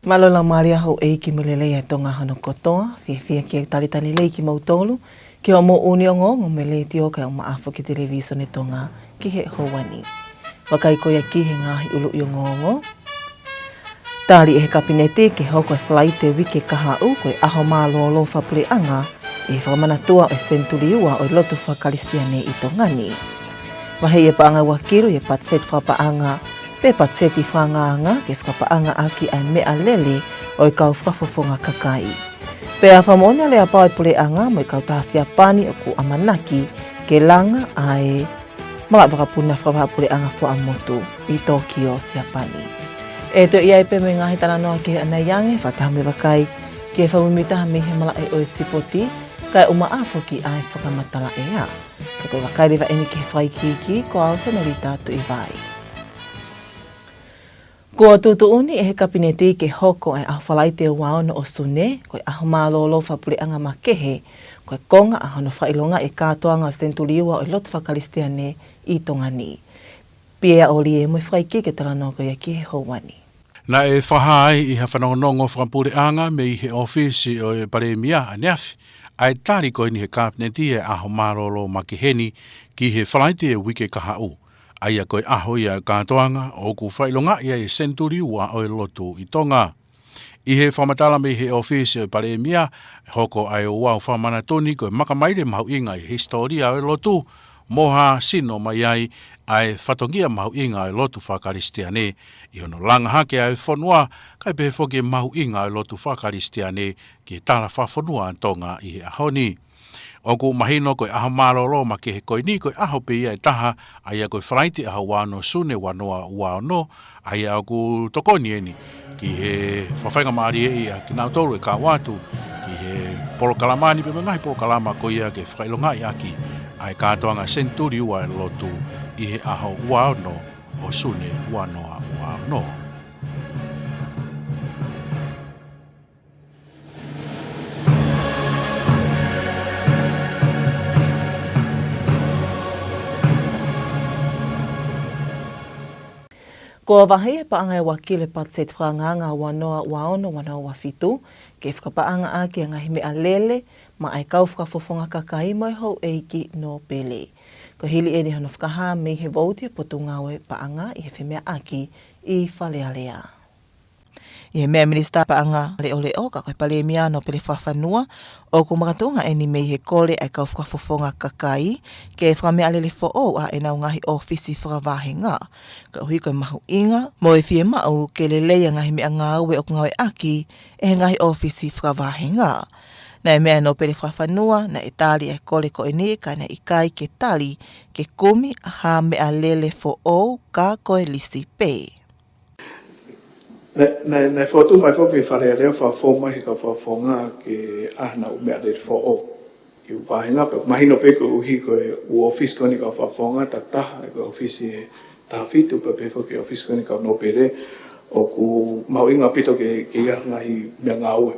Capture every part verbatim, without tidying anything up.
Mālō e laumālie ʻa houʻeiki mo e lelei ʻa Tonga hono kotoa, fiefia ke talitali lelei kimoutolu ki hoʻomou ʻū ongoongo mei he Letiō kae ʻumaʻā foki e Televīsone Tonga ki he houa ni. Vakai ko ia ki he ngaahi ʻuluʻi ongoongo. Tali ʻe he Kapineti ke hoko e Falaite uike kahaʻu ko e ʻaho mālōlō fakapuleʻanga ʻi he fakamanatua ʻo e senituli ua ʻo e lotu faka-Kalisitiane ʻi Tonga ni. Vaheʻi e paʻanga ua kilu ʻi he patiseti fakapaʻanga pe patiseti fakaangaanga ke fakapaʻanga ʻaki ʻa e meʻalele ʻo e kau fakafofonga kakai. Pea fakamoʻoni ʻa e aleapau ʻa e puleʻanga mo e kautaha Siapani ʻoku ʻamanaki ke langa ʻa e malaʻe vakapuna fakavahaʻapuleʻanga fakamotu ʻi Tōkio, Siapani. ʻE toe ʻi ai pē mo e ngaahi talanoa kehe ʻanai ange, fakataha mo e vakai ki he fakamuimuitaha mei he malaʻe ʻo e sipoti, kae ʻumaʻā foki ʻa e fakamatala ʻea. Ka ko e vakai leva eni ki he fakaikiiki, ko au Senolita Tuʻivai. Kuo tuʻutuʻuni ʻe he Kapineti ke hoko e ʻaho Falaite ua ono ʻo Sune ko e ʻaho mālōlō fakapuleʻanga makehe, ko e konga ʻa hono fakaʻilongaʻi e kātoanga ʻo e senituli ua ʻo e lotu faka-Kalisitiane ʻi Tonga ni. Pea ʻoku ʻi ai mo e fakaikiiki e talanoa ko ia ki he houa ni. Naʻe fakahā ai ʻi ha fanongonongo fakapuleʻanga mei he ʻōfisi ʻo e Palēmia ʻaneafi ʻa e tali ko eni ʻe he Kapineti e ʻaho mālōlō makehe ni ki he Falaite uike kahaʻu, ʻa ia ko e ʻaho ia ʻo e kātoanga ʻoku fakaʻilongaʻi ai e senituli ua ʻo e lotu ʻi Tonga. ʻI he fakamatala mei he ʻōfisi ʻo e Palēmia, hoko ʻa e ouau fakamanatu ni ko e makamaile mahuʻinga ʻi he hisitōlia ʻo e lotu, mo ha sino mai ai ʻa e fatongia mahuʻinga ʻo e lotu faka-Kalisitiane ʻi hono langa hake ʻa e fonua, kae pehē foki e mahuʻinga ʻo e lotu faka-Kalisitiane ki he tala fakafonua ʻa Tonga ʻi he ʻaho ni. ʻOku mahino ko e ʻaho mālōlō makehe ko eni ko e ʻaho pē ia ʻe taha, ʻa ia ko e Falaite ʻaho ua ono Sune ua noa ua ono, ʻa ia ʻoku tokoni eni ki he fakafaingamālieʻi ʻa kinautolu ʻe kau atu ki he polokalama ni pea mo e ngaahi polokalama ko ia ke fakaʻilongaʻi ʻaki ʻa e kātoanga senituli ua ʻo e lotu ʻi he ʻaho ua ono ʻo Sune ua noa ua ono. Kuo vaheʻi e paʻanga ʻe ua kilu ʻi he patiseti fakaangaanga ua noa ua ono ua noa ua fitu, ke fakapaʻanga ʻaki ʻa e ngaahi meʻalele maʻa e kau fakafofonga kakai mo e houʻeiki nōpele. Ko e hili eni hono fakahā mei he vouti ʻa e Potungāue Paʻanga ʻi he femeʻaʻaki ʻi Fale Alea. ʻI he meʻa ʻa e Minisitā Paʻanga Leʻoleʻo, ka ko e Palēmia Nōpele Fakafanua, ʻoku makatuʻunga eni mei he kole ʻa e kau fakafofonga kakai ke fakameʻalele foʻou ʻa ʻenau ngaahi ʻōfisi fakavāhenga, koeʻuhi ko e mahuʻinga mo e fiemaʻu ke lelei ʻa e ngaahi meʻangāue ʻoku ngāueʻaki ʻe he ngaahi ʻōfisi fakavāhenga. Naʻe meʻa ʻa e Nōpele Fakafanua naʻe tali ʻa e kole ko eni, ka naʻe ʻikai ke tali ke kumi ha meʻalele foʻou ka ko e lisi pē. Naʻe, naʻe, naʻe fokotuʻu mai foki ʻe he Fale Alea, fakafou mai ʻe he kau fakafofonga ke ʻai haʻanau meʻalele foʻou ki he ʻū vāhenga, pea mahino pē koeʻuhi ko e ʻū ʻōfisi ko eni ʻa e kau fakafofonga, takitaha ko e ʻōfisi ʻe taha fitu, pea pehē foki ki he ʻōfisi ko eni ʻa e kau nōpele, ʻoku mahuʻinga ʻaupito ke, ke ʻi ai ha ngaahi meʻangāue.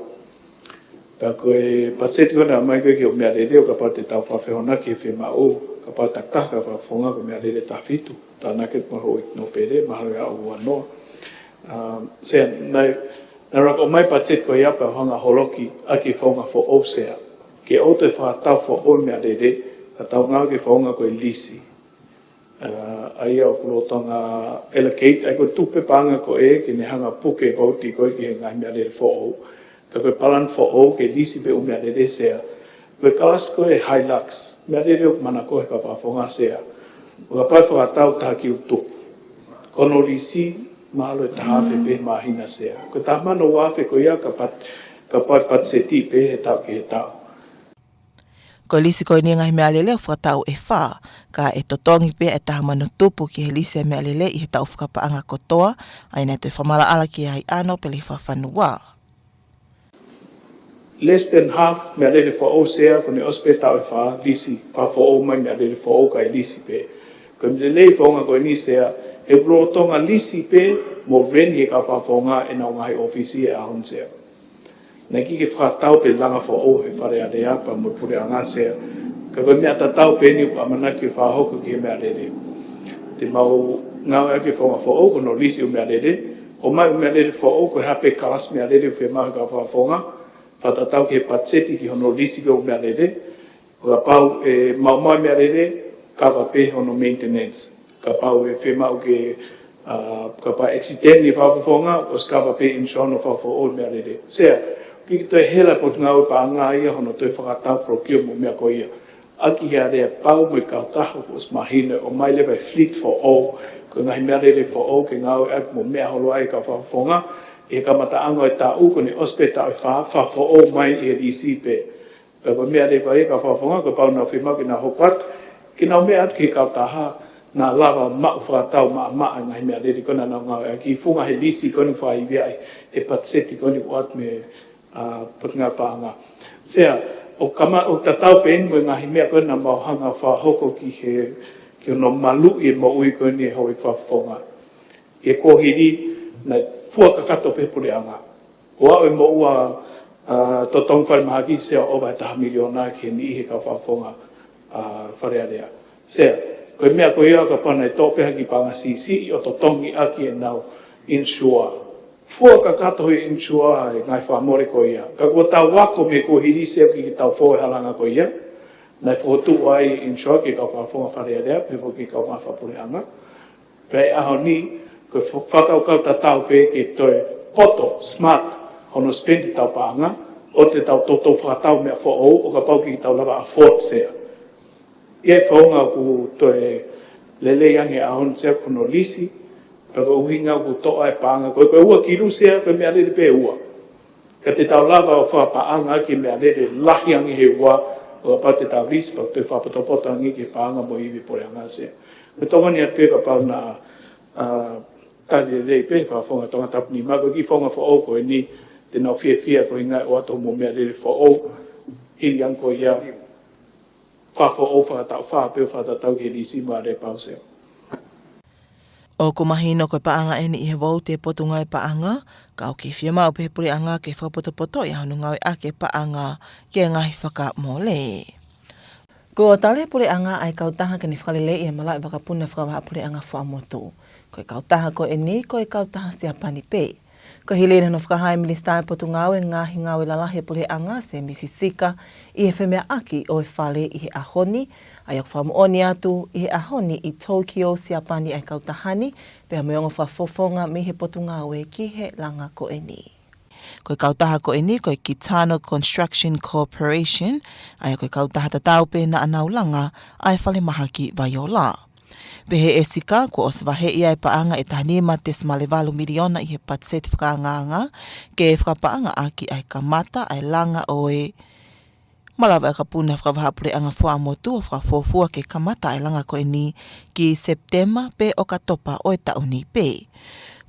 Pea ko e patiseti ko ē naʻe ʻomai ko ē ki he ʻū meʻalele, ʻo kapau te tau fakafehoanaki he fiemaʻu, kapau takitaha ʻa e kau fakafofonga ko e meʻalele ʻe taha fitu, tānaki mo e houʻeiki nōpele, mahalo ʻe aʻu ua noa. Um, Sea, naʻe, naʻe laka ʻomai e patiseti ko ia pea hanga ʻo holoki ʻaki e founga foʻou, Sea, ke ʻoua te fakatau foʻou e meʻalele, ka tau ngāueʻaki e founga ko e lisi. Uh, ʻa ia ʻoku lolotonga allocate, ʻa ia ko e tuku pē paʻanga ko ē ke ne hanga ʻo puke e vouti ko ē ki he ngaahi meʻalele foʻou. Pea ko e palani foʻou ke lisi pē ʻū meʻalele, Sea. Ko e kalasi ko ē Hilux, meʻalele ʻoku manako ʻe he kau fakafofonga, Sea. ʻO kapau ʻe fakatau ʻe taha ki ʻUlutupu, ko hono lisi mahalo ʻe taha afe pē he māhina, Sea. Ko e taha mano ua afe ko ia ka pat-, kapau ʻe patiseti pē he taʻu ki he taʻu. Ko e lisi ko eni e ngaahi meʻalele ʻoku fakatau ʻe fā, ka ʻe totongi pē ʻa e taha mano tupu ki he lisi ʻa e meʻalele ʻi he taʻu fakapaʻanga kotoa, ʻa ia naʻe toe fakamaʻalaʻala ki ai ʻa e Nōpele Fakafanua. Less than half meʻalele foʻou, Sea, ko ʻene ʻosi pē taʻu ʻe fā, lisi, fakafoʻou mai meʻalele foʻou kae lisi pē. Ko e meʻalele ʻi he founga ko eni, Sea, ʻoku lolotonga lisi pē mo rent ʻe he kau fakafofonga ʻenau ngaahi ʻōfisi he ʻaho ni, Sea. Naʻe ʻikai ke fakatau pe langa foʻou ʻe he Fale Alea pea mo e Puleʻanga, Sea. Ka ko e meʻa tatau pē eni ʻoku ʻamanaki ke fakahoko ki he meʻalele. Te mau ngāueʻaki e founga foʻou ko hono lisi ʻū meʻalele, ʻOmai ʻū meʻalele foʻou, ko e hā pē kalasi meʻalele ʻoku fiemaʻu ʻe he kau fakafofonga, fakatatau ki he patiseti ki hono lisi ko ē ʻū meʻalele. Kapau ʻe maumau e meʻalele, kava pē hono maintenance. Kapau ʻe fiemaʻu ke, ʻa, kapau ʻe accident ʻe he fakafofonga, ʻosi kava pē insurance ʻo fakafoʻou e meʻalele. Sea, ʻoku ʻikai ke toe hela e Potungāue Paʻanga ia hono toe fakatau procurement mo e meʻa ko ia. ʻAki ʻa e lea pau mo e kautaha kuo ʻosi mahino ʻomai leva e fleet foʻou, ko e ngaahi meʻalele foʻou ke ngāueʻaki mo meʻa holo ai e kau fakafofonga, ʻi he kamataʻanga ʻo e taʻu, ko ʻene ʻosi pē taʻu ʻe fā, fakafoʻou mai ʻi he lisi pē. Pea ko e meʻalele ia ʻa e kau fakafofonga, kapau naʻa nau fiemaʻu ke nau hoko atu, ke nau meʻa atu ki he kautaha, naʻa lava maʻu fakatau maʻamaʻa e ngaahi meʻalele ko ē naʻa nau ngāueʻaki, funga he lisi ko eni ʻoku fakaiviaʻi, he patiseti ko eni ʻoku ʻoatu mei he, ʻa, Potungāue Paʻanga. Sea, ʻoku kama-, ʻoku tatau pē eni mo e ngaahi meʻa ko ē naʻa mau hanga ʻo fakahoko ki he, ki hono maluʻi e moʻui ko eni ʻo e houʻeiki fakafofonga. ʻI he kuohili naʻe fua kakato pē he puleʻanga. ʻO aʻu e moʻua, ʻa, totongi falemahaki, sea, ʻo ʻova he taha miliona ki he niʻihi he kau fakafofonga, ʻa, Fale Alea. Sea, ko e meʻa ko ia kapau naʻe toʻo pē ha kiʻi paʻanga siʻisiʻi ʻo totongi ʻaki ʻenau insure. Fua kakato he insure e ngaahi fakamole ko ia. Ka kuo tau ako mei he kuohili, sea, ʻoku ʻikai ke tau fou he halanga ko ia. Naʻe fokotuʻu ai e insure ki he kau fakafofonga Fale Alea, pea mo e kau fakafofonga puleʻanga. Pea ʻi he ʻaho ni, ko e fa-, fakakaukau tatau pē ke toe poto, smart, hono spend ʻetau paʻanga, ʻoua te tau toutou fakatau meʻa foʻou, ʻo kapau ʻikai ke tau lava afford, sea. ʻI he faʻunga ʻoku toe lelei ange ʻa e ʻaho ni, sea, ko hono lisi, pea ko e ʻuhinga ʻoku toʻo ai e paʻanga, ko e, ko e ua kilu, sea, ko e meʻalele pē ʻe ua. Ka te tau lava ʻo fakapaʻanga ʻaki e meʻalele lahi ange he ua, ʻo kapau te tau lisi, pea toe fakapotopoto ange ki he paʻanga mo e ivi e puleʻanga, sea. Ko e tokoni atu pē kapau naʻa, ʻa, tali lelei pē ʻe he fakafofonga Tongatapu Nima, ko e kiʻi founga foʻou ko eni, te nau fiefia koeʻuhi ʻoku ʻoatu mo e meʻalele foʻou, hili ange ko ia, fakafoʻou fakataʻu fā pē ʻo fakatatau ki he lisi mo e lea pau, sea. ʻOku mahino ko e paʻanga eni ʻi he vouti e Potungāue Paʻanga, ka ʻoku kei fiemaʻu pē ʻe he puleʻanga ke fakapotopotoʻi ʻa hono ngāueʻaki e paʻanga ki he ngaahi fakamole. Kuo tali ʻe he puleʻanga ʻa e kautaha ke ne fakaleleiʻi e malaʻe vakapuna fakavahaʻapuleʻanga Fuaʻamotu. Ko e kautaha ko eni, ko e kautaha Siapani pē. Ko e hili eni hono fakahā ʻe he Minisitā ʻo e Potungāue Ngaahi Ngāue Lalahi ʻa e Puleʻanga, Sēmisi Sika, ʻi he femeʻaʻaki ʻo e fale ʻi he ʻaho ni, ʻa ia ʻoku fakamoʻoni atu ʻi he ʻaho ni ʻi Tokyo, Siapani ʻa e kautaha ni, pea mo e ongo fakafofonga mei he Potungāue ki he langa ko eni. Ko e kautaha ko eni, ko e Kitano Construction Corporation, ʻa ia ko e kautaha tatau pē naʻa nau langa ʻa e falemahaki Vaiola. Pehē ʻe Sika, kuo ʻosi vaheʻi ʻa e paʻanga ʻe taha nima tesimale valu miliona ʻi he patiseti fakaangaanga, ke fakapaʻangaʻaki ʻa e kamata ʻa e langa ʻo e malaʻe vakapuna fakavahaʻapuleʻanga Fuaʻamotu ʻo fakafuofua ke kamata ʻa e langa ko eni ki Sepitema pe ʻOkatopa ʻo e taʻu ni pē.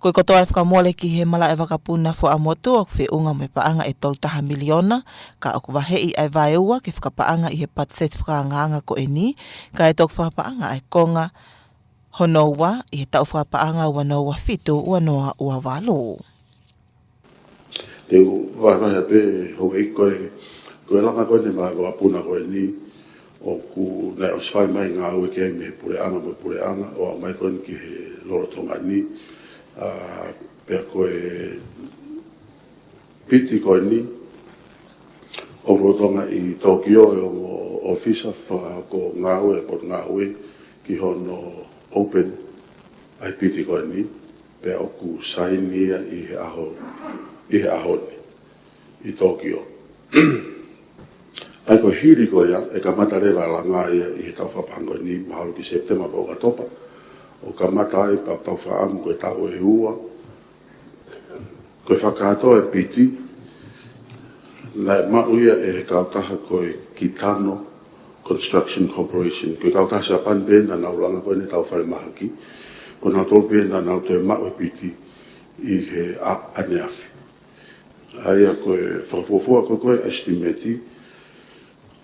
Ko e kotoa e fakamole ki he malaʻe vakapuna Fuaʻamotu ʻoku feʻunga mo e paʻanga ʻe tolu taha miliona, ka ʻoku vaheʻi ʻa e vaeua ke fakapaʻanga ʻi he patiseti fakaangaanga ko eni, kae toki fakapaʻanga ʻa e konga hono ua ʻi he taʻu fakapaʻanga ua noa ua fitu, ua noa ua valu. Te u vahevahe pē houʻeiki, ko e, ko e langa ko eni e malaʻe vakapuna ko eni, ʻoku ne ʻosi fai mai ngāue ki ai mei he puleʻanga mo e puleʻanga, ʻo aʻu mai ko eni ki he lolotonga ni, ʻa, pea ko e piti ko eni, ʻoku lolotonga ʻi Tokyo e ongo ʻōfisa fakaako ngāue ʻa e Potungāue ki hono open ʻa e piti ko eni, pea ʻoku saini ia ʻi he ʻaho, ʻi he ʻaho ni, ʻi Tokyo. ʻA ia ko e hili ko ia, ʻe kamata leva e langa ia ʻi he taʻu fakapaʻanga ni, mahalo ki Sepitema pe ʻOkatopa, ʻo kamata ai pea tau fakaʻamu ko e taʻu ʻe ua, ko e fakakātoa e piti, naʻe maʻu ia ʻe he kautaha ko e Kitano Construction Corporation. Ko e kautaha Siapani pē naʻa nau langa ko eni ʻetau falemahaki. Ko nautolu pē naʻa nau toe maʻu e piti ʻi he ʻa-, ʻaneafi. ʻA ia ko e fakafuofua ko ē ko e estimate,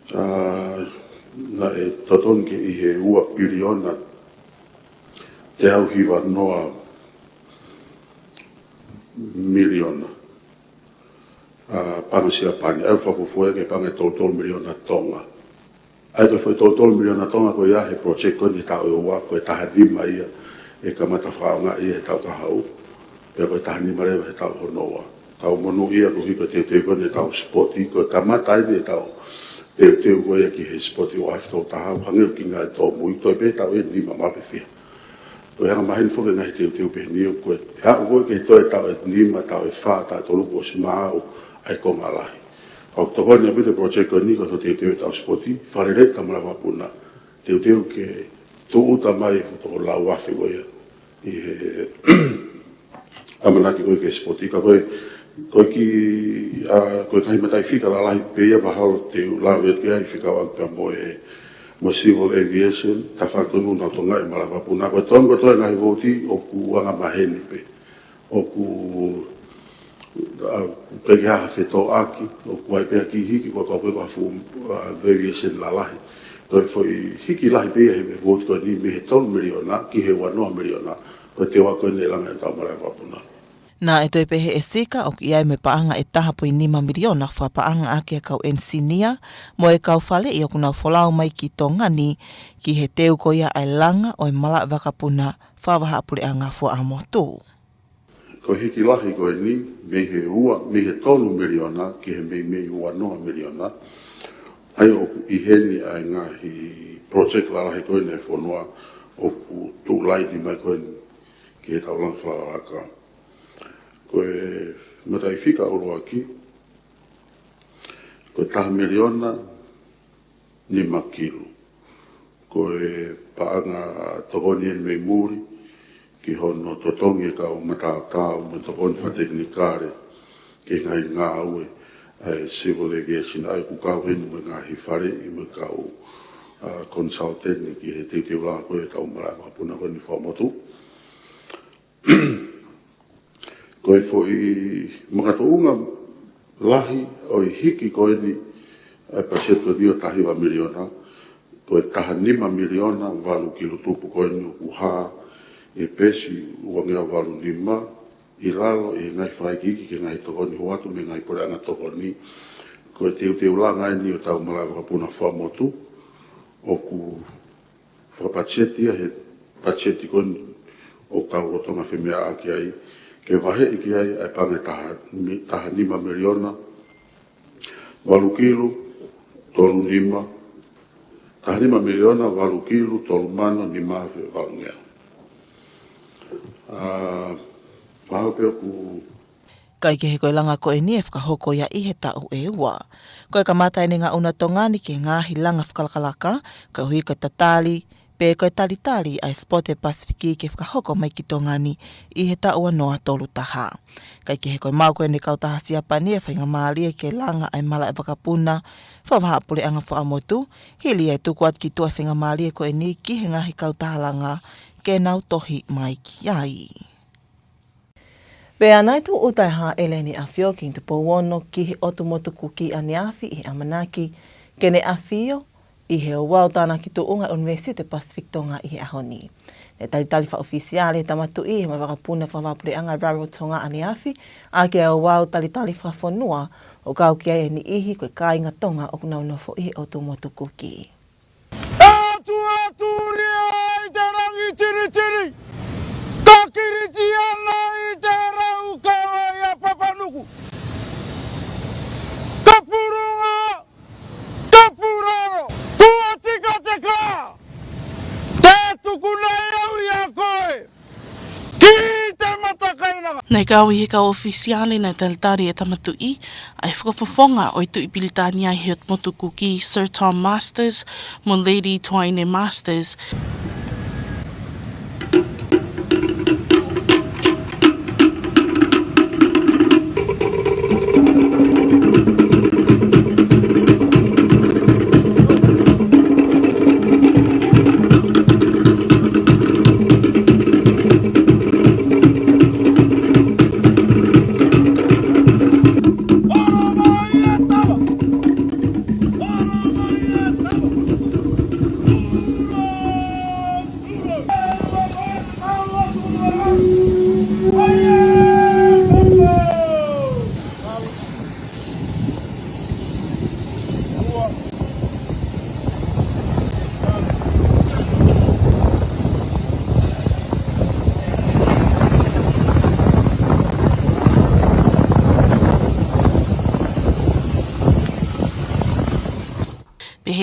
ʻa, naʻe totonu ke ʻi he ua piliona teau hiva noa miliona, ʻa, paʻanga Siapani, ʻa ia ʻoku fakafuofua ia ki he paʻanga ʻe tolu tolu miliona Tonga. ʻA ia ko e foʻi tolu tolu miliona Tonga ko ia he project ko eni he taʻu ʻe ua, ko e taha nima ia ʻe kamata fakaʻaongaʻi ia he taʻu kahaʻu. Pea ko e taha nima leva he taʻu hono ua. Tau monūʻia koeʻuhi ko e teuteu ko eni ʻetau sipoti, ko e kamata eni ʻetau teuteu ko ia ki he sipoti ua afe tolu taha, hangē ko e kiʻi ngaahi tōmui, toe pē taʻu ʻe nima maʻu pē fiha. Ko e anga maheni foki e ngaahi teuteu pehē ni ʻoku ʻe aʻu ko ē ki he toe taʻu ʻe nima, taʻu ʻe fā, taʻu ʻe tolu kuo ʻosi maʻu ai e konga lahi. ʻOku tokoni ʻaupito e project ko eni ki hono teuteu ʻetau sipoti, fakaleleiʻi ʻetau malaʻe vakapuna. Teuteu ke tūʻuta mai e fuʻu toko lau afe ko ia ʻi he ʻamanaki ko ē ke sipoti. Ka ko e, ko e kiʻi, ʻa, ko e ngaahi mataʻifika lalahi pē ia mahalo te u lave atu ki ai fekauʻaki pea mo e, mo e civil aviation, tafaʻaki ko ē ʻoku nau tokangaʻi e malaʻe vakapuna. Ko e tonu kotoa e ngaahi vouti ʻoku anga maheni pē. ʻOku, ʻa, ʻikai ke ʻi ai ha fetōʻaki, ʻoku ʻi ai pē ha kiʻi hiki ko e kau ko ē ko ha fuʻu, ʻa, variation lalahi. Ko e foʻi hiki lahi pē ia he vouti ko eni mei he tolu miliona ki he uanoa miliona. Ko e teu ko eni e langa ʻetau malaʻe vakapuna. Naʻe toe pehē ʻe Sika ʻoku ʻi ai mo e paʻanga ʻe taha poini nima miliona fakapaʻanga ʻaki e kau ʻenisinia mo e kau faleʻi ʻoku nau folau mai ki Tonga ni ki he teu ko ia ʻa e langa ʻo e malaʻe vakapuna fakavahaʻapuleʻanga Fuaʻamotu. Ko e hiki lahi ko eni mei he ua, mei he tolu miliona ki he meimei uanoa miliona. ʻA ia ʻoku ʻi heni ʻa e ngaahi project lalahi ko eni ʻa e fonua ʻoku tuʻu laini mai ko eni ki heʻetau langa fakalakalaka. Ko e mataʻifika ʻuluaki, ko e taha miliona nima kilu. Ko e paʻanga tokoni eni mei muli ki hono totongi e kau mataotao mo e tokoni fakatekinikale ki he ngaahi ngāue ʻa e civil aviation, ʻa ia ʻoku kau heni mo e ngaahi faleʻi mo e kau, ʻa, consultant ki he teuteu langa ko ē ʻetau malaʻe vakapuna ko eni Fuaʻamotu. Ko e foʻi makatuʻunga lahi ʻo e hiki ko eni ʻa e paseti ko eni ʻo e taha hiva miliona, ko e taha nima miliona valu kilu tupu ko eni ʻoku hā ʻi he peesi uangeau valu nima ʻi lalo ʻi he ngaahi fakaikiiki ki he ngaahi tokoni hoatu mei he ngaahi puleʻanga tokoni. Ko e teuteu langa eni ʻo ʻetau malaʻe vakapuna Fuaʻamotu ʻoku fakapatiseti ia he patiseti ko eni ʻoku tau lolotonga femeʻaʻaki ai, ke vaheʻi ki ai ʻa e paʻanga ʻe taha, mi-, taha nima miliona valu kilu tolu nima, taha nima miliona valu kilu tolu mano nima afe valungeau. ʻA, mahalo pē ʻoku Kae kehe ko e langa ko eni ʻe fakahoko ia ʻi he taʻu ʻe ua. Ko e kamata eni e ngaʻunu ʻa Tonga ni ki he ngaahi langa fakalakalaka, koeʻuhi ko e tatali, pe ko e talitali ʻa e sipoti ʻa e Pasifiki ke fakahoko mai ki Tonga ni ʻi he taʻu ua noa tolu taha. Kae kehe ko e maʻu ko eni ʻe he kautaha Siapani e faingamālie ke langa ʻa e malaʻe vakapuna fakavahaʻapuleʻanga Fuaʻamotu, hili ʻa e tuku atu ki tuʻa e faingamālie ko eni ki he ngaahi kautaha langa ke nau tohi mai ki ai. Pea naʻe tūʻuta e Hāʻele ʻa e ʻAfio Kingi Tupou Ono ki he ʻOtu Motu Kuki ʻaneafi ʻi he ʻamanaki ke ne ʻafio ʻi he ouau tānaki tuʻunga ʻUnivēsiti Pasifiki Tonga ʻi he ʻaho ni. Naʻe talitali fakaʻofisiale ʻe he Tama Tuʻi ʻi he Malaʻe Vakapuna Fakavahaʻapuleʻanga Raro Tonga ʻaneafi ʻaki e ouau talitali fakafonua ʻo kau ki ai e niʻihi ko e kāinga Tonga ʻoku nau nofo ʻi he ʻOtu Motu Kuki. ʻE ʻOtua Tulia ʻi te rangi tiritiri, ka Kilistiano ʻi te rau kava ʻia Papanuku. Ka purunga, ka puroro, kua tika te kā, te tuku nei au ʻia koe. Ki te matakainanga. Naʻe kau ʻi he kau ʻōfisiale naʻe talitali ʻe he Tama Tuʻi ʻa e fakafofonga ʻo e Tuʻi Pilitānia ʻi he ʻOtu Motu Kuki, Sir Tom Masters mo Lady Twaine Masters.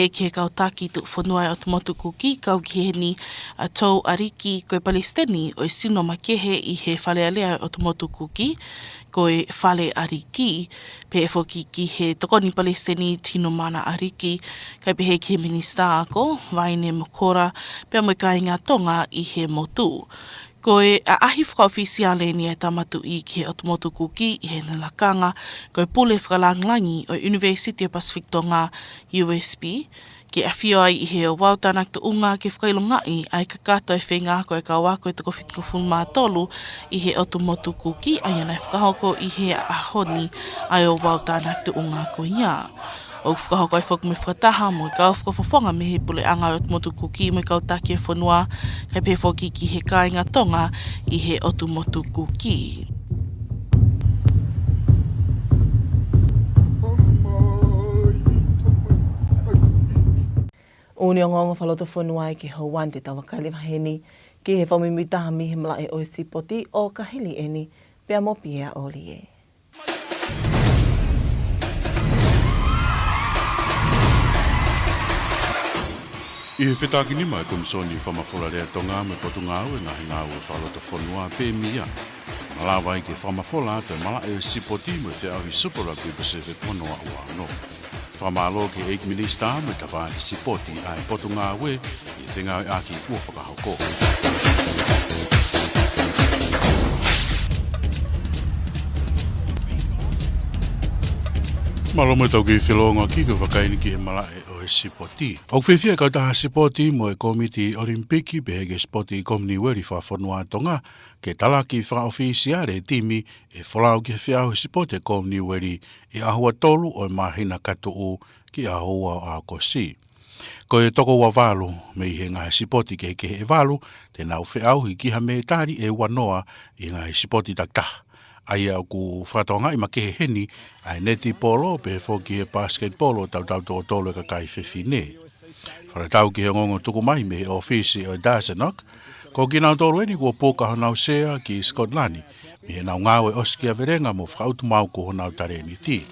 ʻEiki he kau taki tuʻufonua ʻo e ʻOtu Motu Kuki, kau ki heni ʻa Tou ʻAliki, ko e palesiteni ʻo e sino makehe ʻi he Fale Alea ʻo e ʻOtu Motu Kuki, ko e Fale ʻAliki, pehē foki ki he tokoni palesiteni Tinumana ʻAliki, kae pehē ki he minisitā ako, Vaine Mokola, pea mo e kāinga Tonga ʻi he motu. Ko e ʻaʻahi fakaʻofisiale eni ʻa e Tama Tuʻi ki he ʻOtu Motu Kuki ʻi heʻene lakanga ko e Pule Fakalāngilangi ʻo e ʻUnivēsiti ʻo e Pasifiki Tonga, U S P, ke ʻafio ai ʻi he ouau tānaki tuʻunga ke fakaʻilongaʻi ʻa e kakato ʻa e feinga ako ʻa e kau ako ʻe toko fitungofulu mā tolu ʻi he ʻOtu Motu Kuki, ʻa ia naʻe fakahoko ʻi he ʻaho ni ʻa e ouau tānaki tuʻunga ko ia. ʻOku fakahoko ai foki mo e fakataha mo e kau fakafofonga mei he Puleʻanga ʻo e ʻOtu Motu Kuki mo e kau taki ʻo e fonua, kae pehē foki ki he kāinga Tonga ʻi he ʻOtu Motu Kuki. ʻOku ne ongoongo fakalotofonua ai ke houan te tau vakai leva heni ki he fakamuimuitaha mei he malaʻe ʻo e sipoti ʻo Kahili eni pea mo Pia ʻOlie. ʻI he fetākinima ʻa e Komisoni Fakamafola Lea Tonga mo e Potungāue Ngaahi Ngāue Fakalotofonua pe mia, malava ai ke fakamafola atu e malaʻe ʻo e sipoti mo e feʻauhi Super Rugby Pacific ua noa ua ono. Fakamālō ki he ʻEiki Minisitā mo e tafaʻaki sipoti ʻa e Potungāue ʻi he fengāueʻaki kuo fakahoko. Mālō mo e tau kei felōngoaki ko e vakai eni ki he malaʻe ʻo e sipoti. ʻOku fiefia e kautaha sipoti mo e Kōmiti ʻOlimipiki pehē ki he sipoti Kominiueli fakafonua ʻa Tonga ke talaki fakaʻofisiale e timi ʻe folau ki he feʻauhi sipoti ʻa e Kominiueli ʻi he ʻaho ua tolu ʻo e māhina ka tuʻu ki he ʻaho ua ʻo ʻAokosi. Ko e toko ua valu mei he ngaahi sipoti kehekehe ʻe valu te nau feʻauhi ki ha mētali ʻe ua noa ʻi he ngaahi sipoti takitaha, ʻa ia ʻoku fakatokangaʻi makehe heni ʻa e netipolo pehē foki ki he pasiketipolo tautau toko tolu ʻa e kakai fefine. Fakatatau ki he ongoongo tuku mai mei he ʻōfisi ʻo e TASANOC, ko kinautolu eni kuo puka honau sea ki Sikotilani mei heʻenau ngāue ʻosikiavelenga mo fakautumaau ko honau talēniti.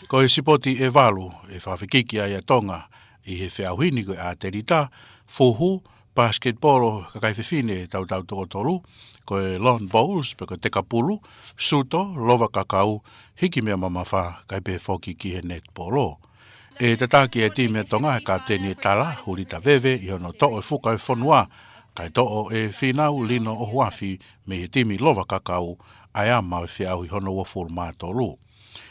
Ko e sipoti ʻe valu ʻe fakafekiki ai ʻa Tonga ʻi he feʻauhi ni ko e ʻatelita, fuhu, pasiketipolo kakai fefine tautau toko tolu, ko e lawn bowls pe ko e teka pulu, suto, lova kakau, hiki meʻa mamafa, kae pehē foki ki he netipolo. ʻE tataki e timi ʻa Tonga ʻe he kapiteni ʻe tala, Hulita Veve, ʻi hono toʻo e fuka ʻo e fonua, kae toʻo ʻe Fīnau Lino ʻOhuafi mei he timi lova kakau ʻa e ama ʻo e feʻauhi hono uofulu mā tolu.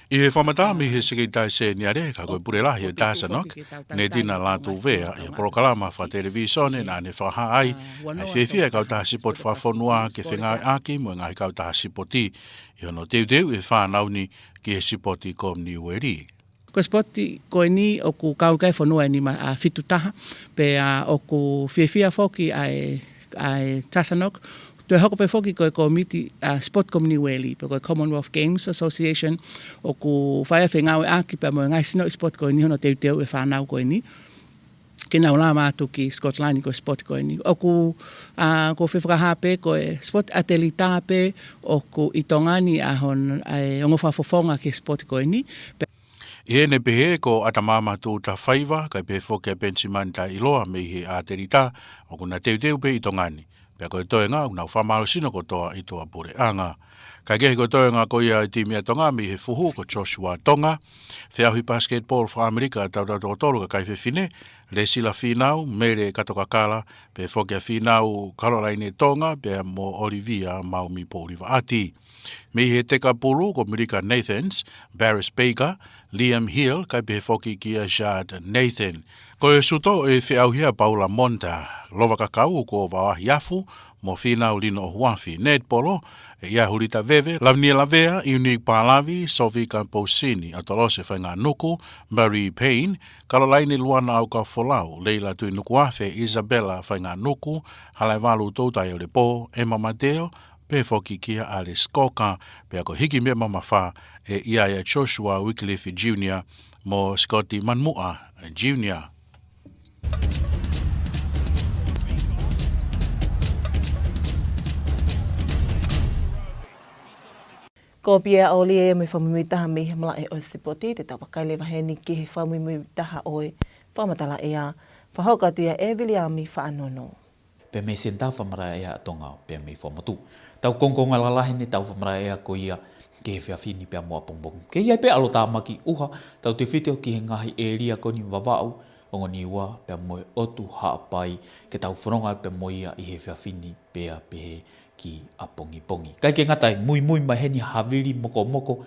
ʻI he fakamatala mei he Sekelitali Seniale, ka ko e pule lahi ʻo e TASANOC, Netina Latuvea, ʻi he polokalama fakatelevīsone naʻa ne fakahā ai ʻa e fiefia e kautaha sipoti fakafonua ke fengāueʻaki mo e ngaahi kautaha sipoti ʻi hono teuteuʻi e fānau ni ki he sipoti Kominiueli. Ko e sipoti ko eni ʻoku kau ki ai e fonua ʻe nima, ʻa, fitu taha, pea ʻoku fiefia foki ʻa e, ʻa e TASANOC, toe hoko pē foki ko e kōmiti, ʻa, sipoti Kominiueli, pe ko e Commonwealth Games Association, ʻoku fai ai e fengāueʻaki pea mo e ngaahi sinoʻi sipoti ko eni hono teuteuʻi e fānau ko eni ke nau lava atu ki Sikotilani ko e sipoti ko eni. ʻOku, ʻa, ʻoku ou fie fakahā pē ko e sipoti ʻatelita pē ʻoku ʻi Tonga ni ʻa hon-, ʻa e ongo fakafofonga ki he sipoti ko eni. ʻI heʻene pehē ko ʻAtamaama Tuʻutafaiva, kae pehē foki ʻa Penisimani Taʻiloa mei he ʻatelita, ʻoku na teuteu pē ʻi Tonga ni. Pea ko e toenga ʻoku nau fakamālohisino kotoa ʻi tuʻapuleʻanga. Kae kehe ko e toenga ko ia e timi ʻa Tonga mei he fuhu ko Joshua Tonga, feʻauhi pasiketipolo fakaʻamelika tautau toko tolu kakai fefine, Lesila Fīnau, Mele Katokakala, pehē foki ʻa Fīnau Kalolaine Tonga, pea mo ʻOlivia Maumi Poulivaʻati. Mei he teka pulu ko Milika Nathans, Barris Baker, Liam Hill, kae pehē foki kia Shad Nathan. Ko e suto ʻe feʻauhi ʻa Paula Monta, lova kakau ko Vavahi Afu, mo Fīnau Lino ʻOhuafi. Netipolo, ʻe ʻi ai ʻa Hulita Veve, Lavenia Lavea, Unique Palavi, Sovika Pousini, ʻAtolose Fainganuku, Marie Payne, Kalolaine Luana ʻAukaufolau, Leila Tuinukuafe, Isabella Fainganuku, Halaevalu Toutai ʻOlepo, Emma Mateo, pehē foki kia Alice Cocker, pea ko e hiki meʻa mamafa ʻe ʻi ai ʻa Joshua Wycliffe Junior mo Scotty Manuʻa Junior. Ko Pia ʻOlie mo e fakamuimuitaha mei he malaʻe ʻo e sipoti, te tau vakai leva heni ki he fakamuimuitaha ʻo e Fakamatala ʻea, fakahoko atu ia ʻe Viliami Faʻanunu. Pea mei he Senitā Fakamatala ʻEa ʻa Tonga, pea mei Fuaʻamotu. Tau kongokonga lalahi ʻetau fakamatala ʻea ko ia ki he efiafi ni pea mo ʻapongipongi. Ke ʻi ai pē ʻa e ʻalotāmaki ʻuha, tautefito ki he ngaahi ʻēlia ko eni Vavaʻu, Ongo Niua, pea mo e ʻOtu Haʻapai, ke tau fononga pea mo ia ʻi he efiafi ni pea pehē ki ʻapongipongi. ʻIkai ke ngata ai, muimui mai heni havili mokomoko,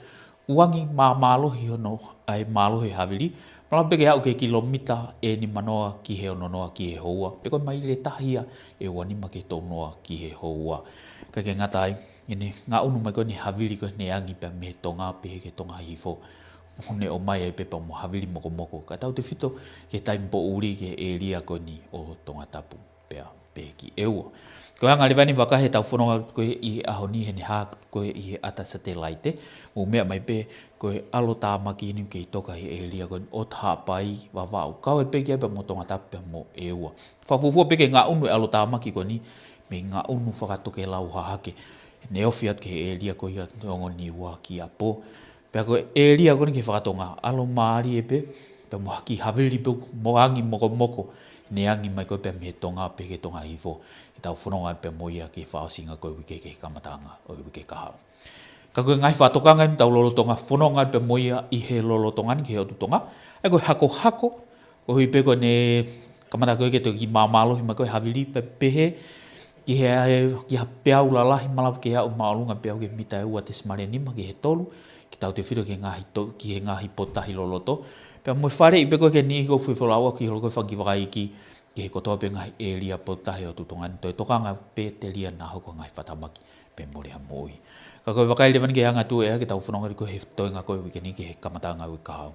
ʻoange māmālohi hono, ʻa e mālohi havili, malava pē ke aʻu ki he kilomita ʻe nimanoa ki he ononoa ki he houa, pe ko e maile tahi ia ʻe uanima ki he tolunoa ki he houa. ʻIkai ke ngata ai, ʻene ngaʻunu mai ko eni havili ko eni angi pea mei he tonga pehē ki he tonga hihifo. ʻOku ne ʻomai ai pē pea mo havili mokomoko. Ka tautefito ki he taimi poʻuli ki he ʻēlia ko eni ʻo Tongatapu pea pehē ki ʻEua. Ko e anga leva eni vakai heʻetau fononga ko ē ʻi he ʻaho ni heʻene hā ko ē ʻi he ʻata satelaite. Mou meʻa mai pē ko e ʻalotāmaki eni ʻoku kei toka ʻi he ʻēlia ko eni ʻOtu Haʻapai, Vavaʻu. Kau ai pē ki ai pea mo Tongatapu pea mo ʻEua. Fakafuofua pē ke ngaʻunu e ʻalotāmaki ko eni mei he ngaʻunu fakatokelau hahake. Ne ofi atu ki he ʻēlia ko ia Ongo Niua ki ʻapo. Pea ko e ʻēlia ko eni ki he fakatonga, ʻalomālie pē, pea mo e kiʻi havili pē mo e angi mokomoko, ne angi mai ko ē pea mei he tonga pehē ki he tonga hihifo, ʻetau fononga pea mo ia ki he fakaʻosinga ko ē uike ki he kamataʻanga ʻo e uike kahaʻu. Ka ko e ngaahi fakatokanga eni ʻetau lolotonga fononga pea mo ia ʻi he lolotonga ni ki he ʻOtu Tonga, ʻa ia ko e hakohako, koeʻuhi pē ko ʻene kamata ko ē ke toki māmālohi mai ko ē havili pea pehē ki he, ki ha peau lalahi malava ke aʻu māʻolunga peau ki he mita ʻe ua tesimale nima ki he tolu, ke tautefito ki he ngaahi to-, ki he ngaahi potutahi loloto. Pea mo e faleʻi pē ko ē ki he niʻihi ʻoku fuefuelaua ki holo ko ē fanga kiʻi vakaiʻi ki he kotoa pē ngaahi ʻēlia potutahi ʻo e ʻOtu Tonga ni, toe tokanga pē telia naʻa hoko ha ngaahi fakatamaki pea mole ha moʻui. Ka ko e vakai leva eni ki he anga tuʻu ʻea ke tau fononga ko ē he toenga ko ē uike ni ki he kamataʻanga uike kahaʻu.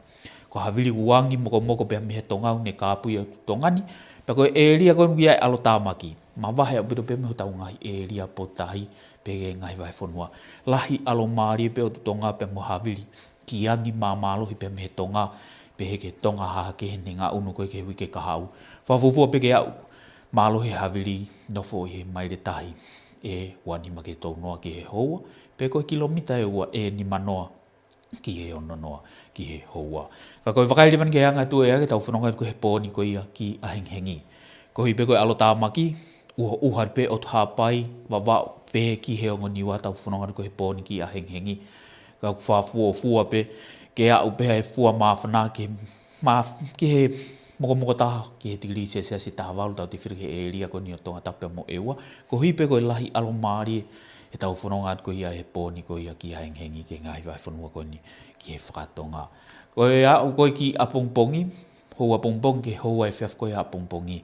Ko e havili ʻoange mokomoko pea mei he tonga ʻoku ne kāpui ʻa e ʻOtu Tonga ni. Pea ko e ʻēlia ko eni ʻoku ʻi ai e ʻalotāmaki. Mavahe ʻaupito pē mei hotau ngaahi ʻēlia potutahi pea ki he ngaahi vahefonua. Lahi ʻalomālie pē ʻOtu Tonga pea mo e havili. Kiʻi angi māmālohi pea mei he tonga, pehē ki he tonga hahake heʻene ngaʻunu ko ē ki he uike kahaʻu. Fakafuofua pē ke aʻu mālohi e havili nofo ʻi he maile tahi ʻe uanima ki he tolunoa ki he houa, pe ko e kilomita ʻe ua ʻe nimanoa ki he ononoa ki he houa. Ka ko e vakai leva eni ki he anga tuʻu ʻea ke tau fononga ko ē he pō ni ko ia ki ʻAhengihengi. Koeʻuhi pē ko e ʻalotāmaki, ʻuhoʻuha pē ʻOtu Haʻapai, Vavaʻu, pehē ki he Ongo Niua, tau fononga ko ē he pō ni ki ʻAhengihengi. Ka ʻoku fakafuofua pē ke aʻu pē ʻa e fua māfana ki he mā-, ki he mokomoko taha, ki he tikilī selesiasi ʻe taha valu, tautefito ki he ʻēlia ko eni ʻo Tongatapu pea mo ʻEua. Koeʻuhi pē ko e lahi ʻalomālie ʻetau fononga atu ko ia he pō ni ko ia ki ʻAhengihengi ki he ngaahi vahefonua ko eni ki he fakatonga. Ko e aʻu ko ē ki ʻapongipongi, houa pongipongi ki he houa efiafi ko ia ʻapongipongi.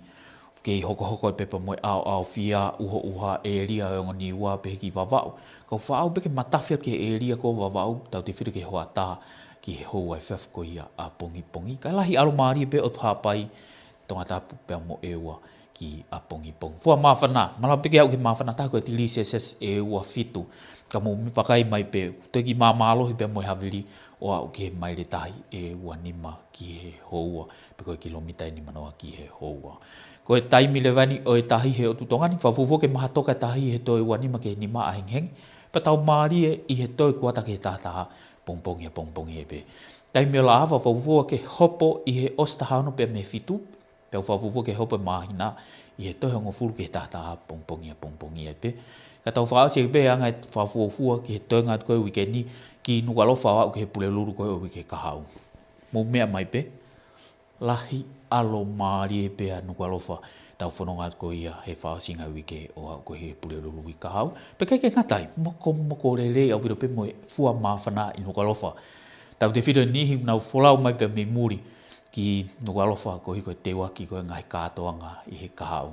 Kei hokohoko pē pea mo e ʻaoʻaofia, ʻuhoʻuha ʻēlia ʻo e Ongo Niua pehē ki Vavaʻu. Ka ʻoku faʻa aʻu pē ke matafi atu ki he ʻēlia ko Vavaʻu, tautefito ki he hoʻatā ki he houa efiafi ko ia ʻapongipongi. Ka lahi ʻalomālie pē ʻOtu Haʻapai, Tongatapu pea mo ʻEua ki ʻapongipongi. Fua māfana, malava pē ke aʻu ki he māfana taha ko e tikilī selesiasi ʻe ua fitu. Ka mou vakai mai pē, toe kiʻi māmālohi pea mo e havili ʻo aʻu ki he maile tahi ʻe uanima ki he houa, pe ko e kilomita ʻe nimanoa ki he houa. Ko e taimi leva eni ʻo e tahi he ʻOtu Tonga ni, fakafuofua ke maha toka e tahi he toe uanima ki he nima ʻahengihengi, pea tau mālie ʻi he toe kuata ki he tahataha pongipongi ʻapongipongi ai pē. Taimi ʻo e laʻā, fakafuofua ke hopo ʻi he ʻosi taha ono pea mei he fitu, pea fakafuofua ke hopo e māhina ʻi he toe hongofulu ki he tahataha pongipongi ʻapongipongi ai pē. Ka tau fakaʻosi pē anga e fakafuofua ki he toenga atu ko ē uike ni ki Nukuʻalofa ʻo aʻu ki he Pulelulu ko ē ʻo e uike kahaʻu. Mou meʻa mai pē, lahi ʻalomālie pē ʻa Nukuʻalofa, tau fononga atu ko ia he fakaʻosinga uike ʻo aʻu ko ē he Pulelulu uike kahaʻu. Pea ʻikai ke ngata ai, mokomoko lelei ʻaupito pē mo e fua māfana ʻi Nukuʻalofa. Tautefito e niʻihi ʻoku nau folau mai pea mei muli ki Nukuʻalofa koeʻuhi ko e teuaki ko ē ngaahi kātoanga ʻi he kahaʻu.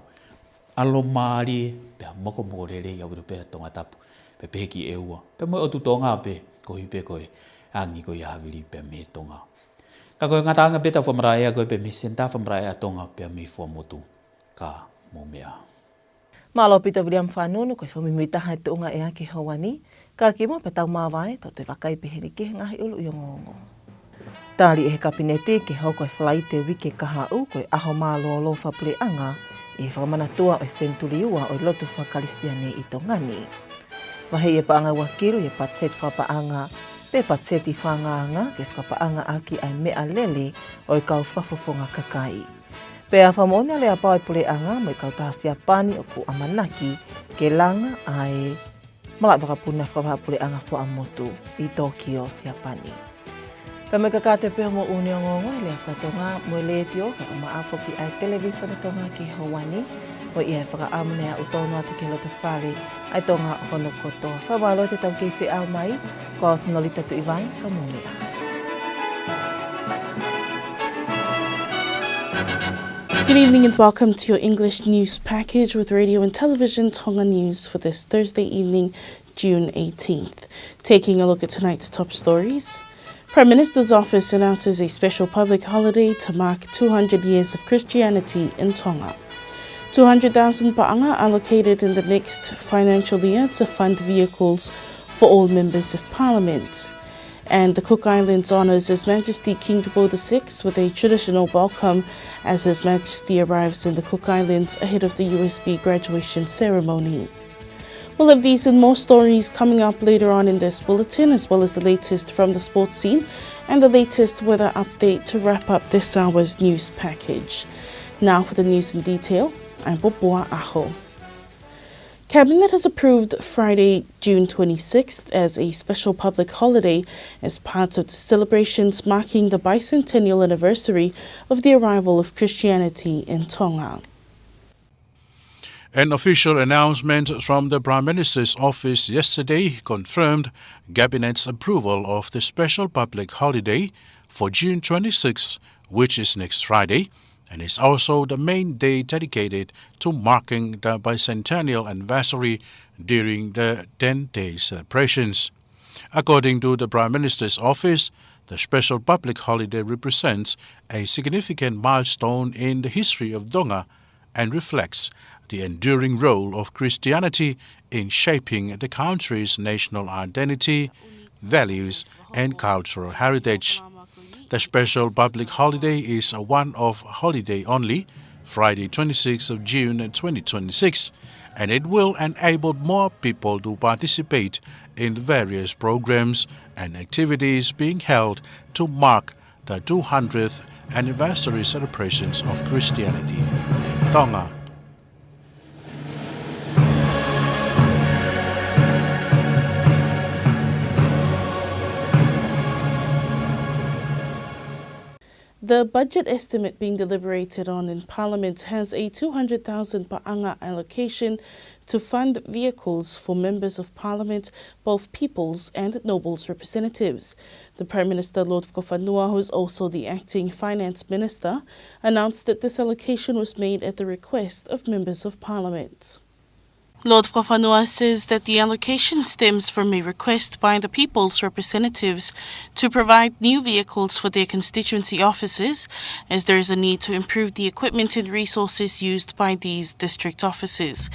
ʻAlomālie pea mokomoko lelei ʻaupito pē ʻa Tongatapu, pea pehē ki ʻEua, pea mo e ʻOtu Tonga pē, koeʻuhi pē ko e angi ko ia havili pea mei he tonga. Ka ko e ngataʻanga pē ʻetau fakamatala ʻea ko ē pea mei he Senitā Fakamatala ʻEa ʻa Tonga pea mei Fuaʻamotu. Ka mou meʻa ā. Mālō ʻaupito Viliami Faʻanunu, ko e fakamuimuitaha e tuʻunga ʻea ki he houa ni. Ka kimuʻa pea tau māvae, tau toe vakai pē heni ki he ngaahi ʻuluʻi ongoongo. Tali ʻe he Kapineti ke hoko e Falaite uike kahaʻu ko e ʻaho mālōlō fakapuleʻanga ʻi he fakamanatua ʻo e senituli ua ʻo e lotu fakakalisitiane ʻi Tonga ni. Vaheʻi e paʻanga ua kilu ʻi he patiseti fakapaʻanga pe patiseti fakaangaanga ke fakapaʻangaʻaki ʻa e meʻalele ʻo e kau fakafofonga kakai. Pea fakamoʻoni ʻa e aleapau ʻa e puleʻanga mo e kautaha Siapani ʻoku ʻamanaki ke langa ʻa e malaʻe vakapuna fakavahaʻapuleʻanga fuaʻamotu ʻi Tokyo, Siapani. Pea mo e kakate pē hoʻomou ongoongo ʻi he lea fakatonga mo e letiō, kae ʻumaʻā foki ʻa e televīsone Tonga ki he houa ni, ʻo ʻi ai e fakaʻamu naʻa tau tonu atu ki he loto fale ʻa e Tonga hono kotoa. Fakamālō atu ʻetau kei feʻao mai, ko au Sinolita Tuʻivai, ka mou meʻa. Good evening and welcome to your English news package with Radio and Television Tonga News for this Thursday evening, June eighteenth. Taking a look at tonight's top stories. Prime Minister's Office announces a special public holiday to mark two hundred years of Christianity in Tonga. Two hundred thousand paʻanga allocated in the next financial year to fund vehicles for all members of Parliament. And the Cook Islands honors His Majesty King Tupou the sixth with a traditional welcome as His Majesty arrives in the Cook Islands ahead of the U S B graduation ceremony. We'll have these and more stories coming up later on in this bulletin, as well as the latest from the sports scene and the latest weather update to wrap up this hour's news package. Now for the news in detail, I'm Popua Aho. Cabinet has approved Friday, June twenty-sixth, as a special public holiday as part of the celebrations marking the bicentennial anniversary of the arrival of Christianity in Tonga. An official announcement from the Prime Minister's office yesterday confirmed Cabinet's approval of the special public holiday for June twenty-sixth, which is next Friday, and is also the main day dedicated to marking the bicentennial anniversary during the ten-day celebrations. According to the Prime Minister's office, the special public holiday represents a significant milestone in the history of Tonga and reflects the enduring role of Christianity in shaping the country's national identity, values, and cultural heritage. The special public holiday is a one-off holiday only, Friday, twenty-sixth of June, twenty twenty-six, and it will enable more people to participate in various programs and activities being held to mark the two hundredth anniversary celebrations of Christianity in Tonga. The budget estimate being deliberated on in Parliament has a two hundred thousand paʻanga allocation to fund vehicles for members of Parliament, both People's and Noble's representatives. The Prime Minister, Lord Fakafanua, who is also the acting Finance Minister, announced that this allocation was made at the request of members of Parliament. Lord Fakafanua says that the allocation stems from a request by the People's representatives to provide new vehicles for their constituency offices, as there is a need to improve the equipment and resources used by these district offices.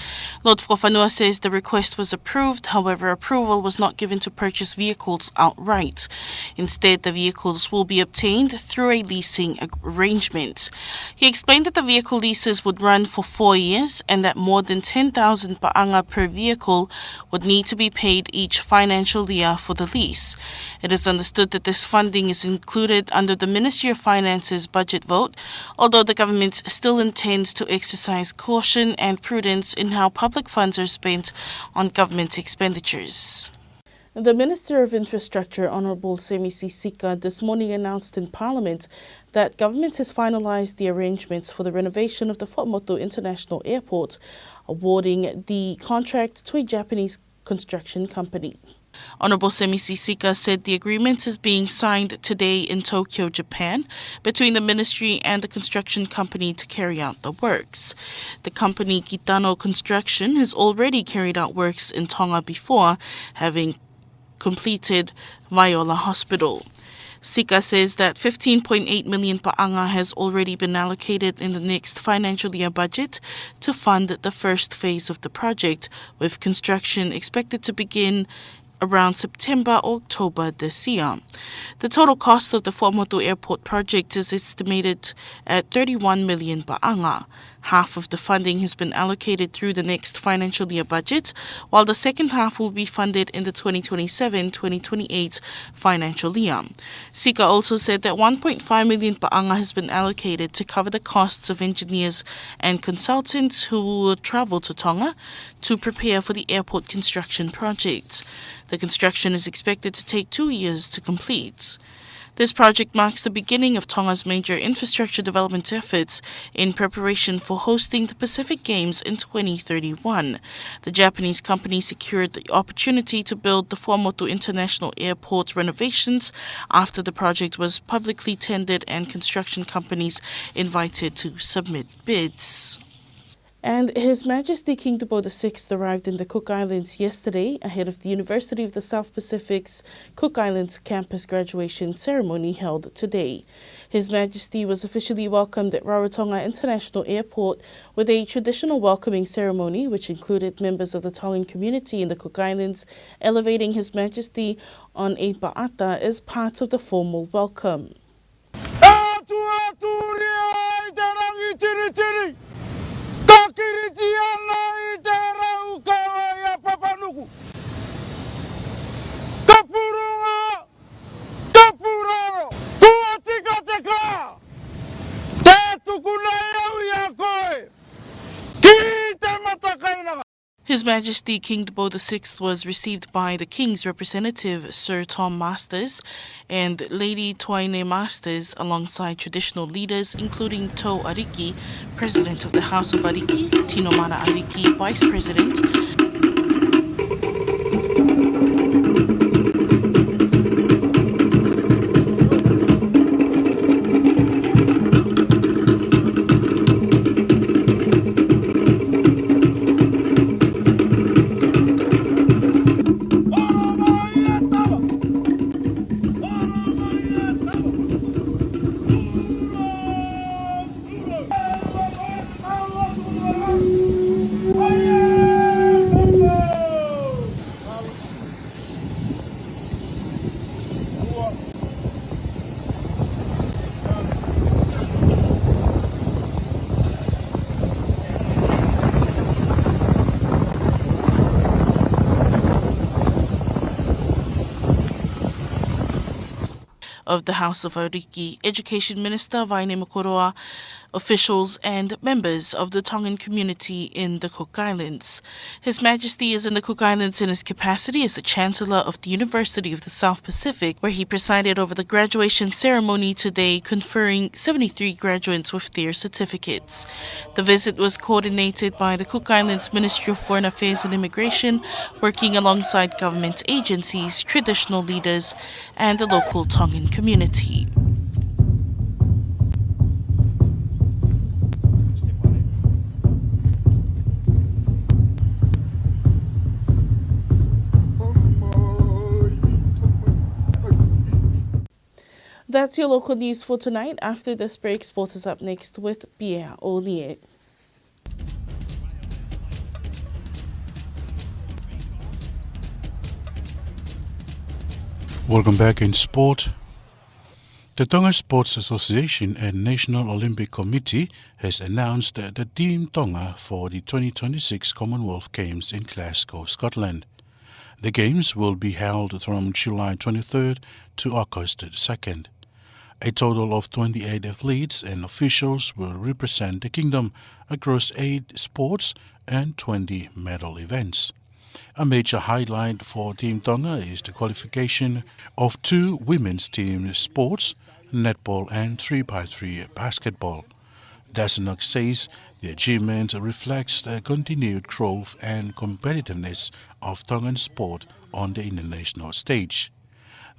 Lord Fakafanua says the request was approved, however, approval was not given to purchase vehicles outright. Instead, the vehicles will be obtained through a leasing ag-, arrangement. He explained that the vehicle leases would run for four years and that more than ten thousand paʻanga per vehicle would need to be paid each financial year for the lease. It is understood that this funding is included under the Ministry of Finance's budget vote, although the government still intends to exercise caution and prudence in how public funds are spent on government expenditures. The Minister of Infrastructure, Honourable Semisi Sika, this morning announced in Parliament that government has finalised the arrangements for the renovation of the Fuaʻamotu International Airport, awarding the contract to a Japanese construction company. Honourable Semisi Sika said the agreement is being signed today in Tokyo, Japan, between the ministry and the construction company to carry out the works. The company, Kitano Construction, has already carried out works in Tonga before, having completed Maiola Hospital. Sika says that fifteen point eight million paʻanga has already been allocated in the next financial year budget to fund the first phase of the project, with construction expected to begin around September or October this year. The total cost of the Fuaʻamotu Airport project is estimated at thirty-one million paʻanga. Half of the funding has been allocated through the next financial year budget, while the second half will be funded in the twenty twenty-seven twenty twenty-eight financial year. Sika also said that one point five million paʻanga has been allocated to cover the costs of engineers and consultants who will travel to Tonga to prepare for the airport construction project. The construction is expected to take two years to complete. This project marks the beginning of Tonga's major infrastructure development efforts in preparation for hosting the Pacific Games in twenty thirty-one. The Japanese company secured the opportunity to build the Fuaʻamotu International Airport renovations after the project was publicly tendered and construction companies invited to submit bids. And His Majesty King Tupou the Sixth arrived in the Cook Islands yesterday ahead of the University of the South Pacific's Cook Islands campus graduation ceremony held today. His Majesty was officially welcomed at Rarotonga International Airport with a traditional welcoming ceremony, which included members of the Tongan community in the Cook Islands elevating His Majesty on a paʻata as part of the formal welcome. ʻE atu atu ria ʻi te rangi tiritiri, ka Kiristiano ʻi te rau kawa ʻia Papanuku. Ka purunga, ka puroro, kua tika te kā, te tuku nei au ʻia koe, ki te matakainanga. His Majesty King Tupou the Sixth was received by the King's representative, Sir Tom Masters, and Lady Twaine Masters, alongside traditional leaders, including Tou ʻAriki, President of the House of ʻAriki, Tinomana ʻAriki, Vice President, of the House of ʻAriki, Education Minister Vaine Mokoroa, officials and members of the Tongan community in the Cook Islands. His Majesty is in the Cook Islands in his capacity as the Chancellor of the University of the South Pacific, where he presided over the graduation ceremony today, conferring seventy-three graduates with their certificates. The visit was coordinated by the Cook Islands Ministry of Foreign Affairs and Immigration, working alongside government agencies, traditional leaders, and the local Tongan community. That's your local news for tonight. After this break, sport is up next with Pierre Olie. Welcome back in sport. The Tonga Sports Association and National Olympic Committee has announced the Team Tonga for the twenty twenty-six Commonwealth Games in Glasgow, Scotland. The games will be held from July twenty-third to August second. A total of twenty-eight athletes and officials will represent the kingdom across eight sports and twenty medal events. A major highlight for Team Tonga is the qualification of two women's team sports, netball and three by three basketball. Dassanok says the achievement reflects the continued growth and competitiveness of Tongan sport on the international stage.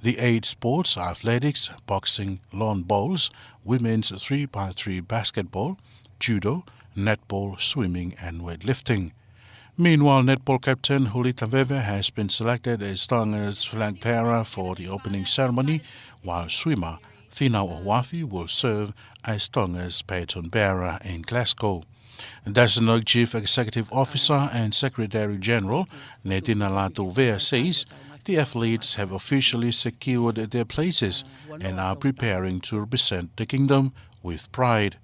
The eight sports are athletics, boxing, lawn bowls, women's three by three basketball, judo, netball, swimming and weightlifting. Meanwhile, netball captain Huli Taveve has been selected as Tonga's flag bearer for the opening ceremony, while swimmer Finau ʻOhuafi will serve as Tonga's baton bearer in Glasgow. Dassanok Chief Executive Officer and Secretary General Netina Latuvea says The athletes have officially secured their places and are preparing to represent the kingdom with pride.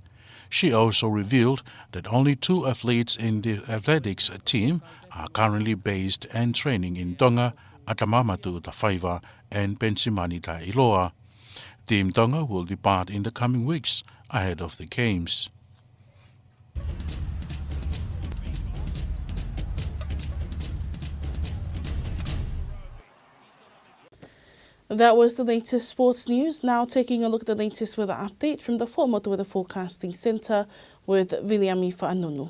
She also revealed that only two athletes in the athletics team are currently based and training in Tonga, Atamama Tuʻutafaiva and Penisimani Taʻiloa. Team Tonga will depart in the coming weeks ahead of the games. That was the latest sports news. Now taking a look at the latest weather update from the Fuaʻamotu Weather Forecasting Centre with Viliami Faʻanunu.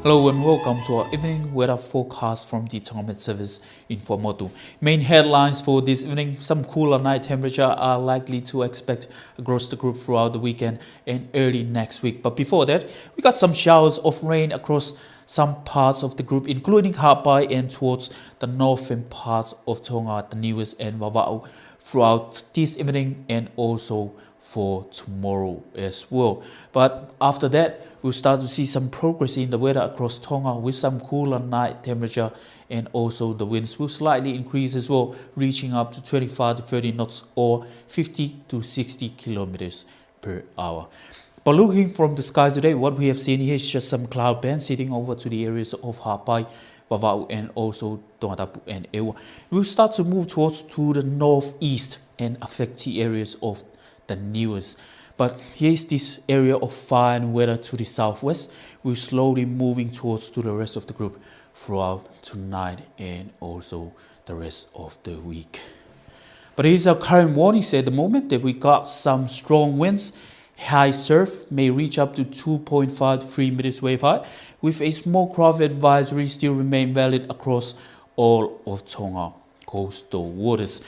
Hello and welcome to our evening weather forecast from the Tonga Met Service in Fuaʻamotu. Main headlines for this evening: some cooler night temperature are likely to expect across the group throughout the weekend and early next week. But before that, we got some showers of rain across some parts of the group, including Haʻapai and towards the northern parts of Tonga, the Niuas and Vavaʻu throughout this evening and also for tomorrow as well. But after that, we'll start to see some progress in the weather across Tonga, with some cooler night temperature, and also the winds will slightly increase as well, reaching up to twenty-five to thirty knots or fifty to sixty kilometers per hour. But looking from the sky today, what we have seen here is just some cloud bands sitting over to the areas of Haʻapai, Vavaʻu, and also Tongatapu and ʻEua. We'll start to move towards to the northeast and affect the areas of the Niuas. But here's this area of fine weather to the southwest. We're slowly moving towards to the rest of the group throughout tonight and also the rest of the week. But here's our current warnings at the moment, that we got some strong winds. High surf may reach up to two point five to three meters wave height, with a small craft advisory still remain valid across all of Tonga coastal waters.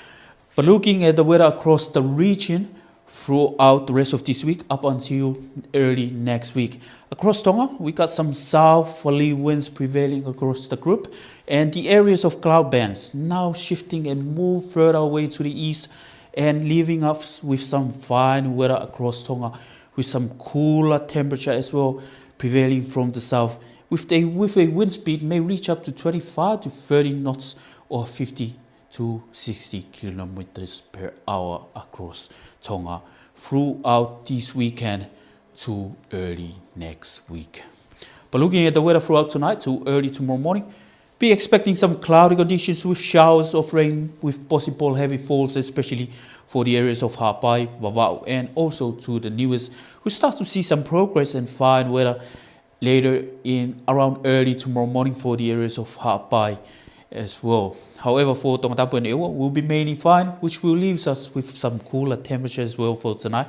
But looking at the weather across the region throughout the rest of this week up until early next week. Across Tonga, we got some southerly winds prevailing across the group, and the areas of cloud bands now shifting and move further away to the east and leaving us with some fine weather across Tonga, with some cooler temperature as well prevailing from the south, with a, with a wind speed may reach up to twenty-five to thirty knots or fifty to sixty kilometers per hour across Tonga throughout this weekend to early next week. But looking at the weather throughout tonight to early tomorrow morning, be expecting some cloudy conditions with showers of rain with possible heavy falls, especially for the areas of Haʻapai, Vavaʻu, and also to the Niuas. We start to see some progress and fine weather later in around early tomorrow morning for the areas of Haʻapai as well. However, for Tongatapu and ʻEua, will be mainly fine, which will leaves us with some cooler temperature as well for tonight,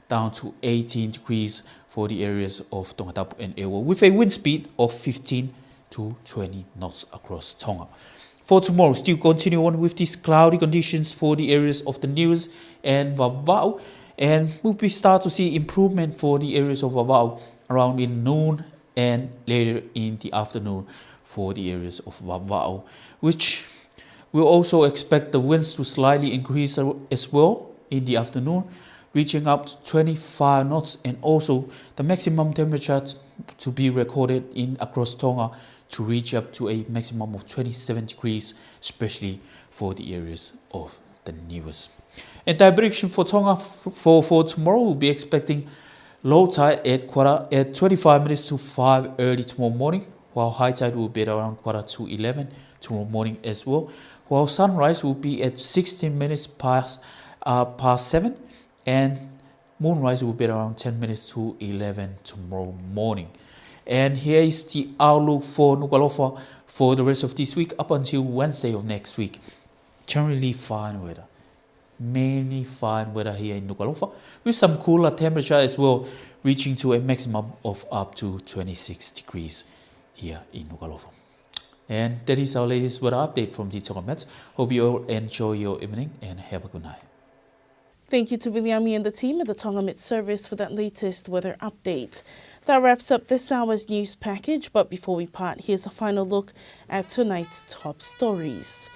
down to eighteen degrees for the areas of Tongatapu and ʻEua, with a wind speed of fifteen to twenty knots across Tonga. For tomorrow, still continue on with these cloudy conditions for the areas of the Niuas and Vavaʻu, and we'll be start to see improvement for the areas of Vavaʻu around in noon and later in the afternoon for the areas of Vavaʻu, which we'll also expect the winds to slightly increase a-, as well in the afternoon, reaching up to twenty-five knots, and also the maximum temperature t-, to be recorded in across Tonga to reach up to a maximum of twenty-seven degrees, especially for the areas of the Niuas. And tide prediction for Tonga f-, for, for tomorrow, we'll be expecting low tide at quarter, at twenty-five minutes to five early tomorrow morning, while high tide will be at around quarter to eleven tomorrow morning as well, while sunrise will be at sixteen minutes past, uh, past seven, and moonrise will be at around ten minutes to eleven tomorrow morning. And here is the outlook for Nukuʻalofa for the rest of this week up until Wednesday of next week. Generally fine weather. Mainly fine weather here in Nukuʻalofa, with some cooler temperature as well, reaching to a maximum of up to twenty-six degrees here in Nukuʻalofa. And that is our latest weather update from the Tonga Met. Hope you all enjoy your evening and have a good night. Thank you to Viliami and the team at the Tonga Met Service for that latest weather update. That wraps up this hour's news package, but before we part, here's a final look at tonight's top stories.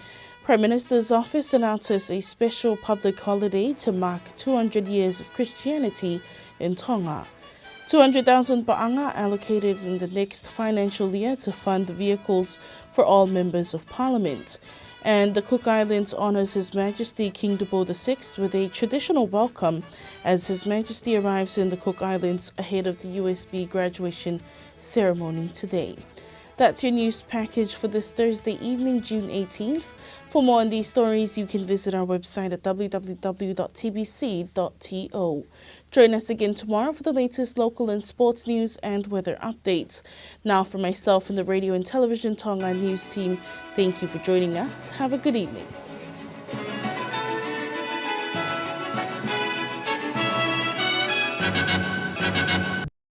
Prime Minister's office announces a special public holiday to mark two hundred years of Christianity in Tonga. Two hundred thousand paʻanga allocated in the next financial year to fund vehicles for all members of parliament. And the Cook Islands honors His Majesty King Tupou the sixth with a traditional welcome as His Majesty arrives in the Cook Islands ahead of the U S B graduation ceremony today. That's your news package for this Thursday evening, June eighteenth. For more on these stories, you can visit our website at w w w dot t b c dot t o. Join us again tomorrow for the latest local and sports news and weather updates. Now, from myself and the Radio and Television Tonga news team, thank you for joining us. Have a good evening.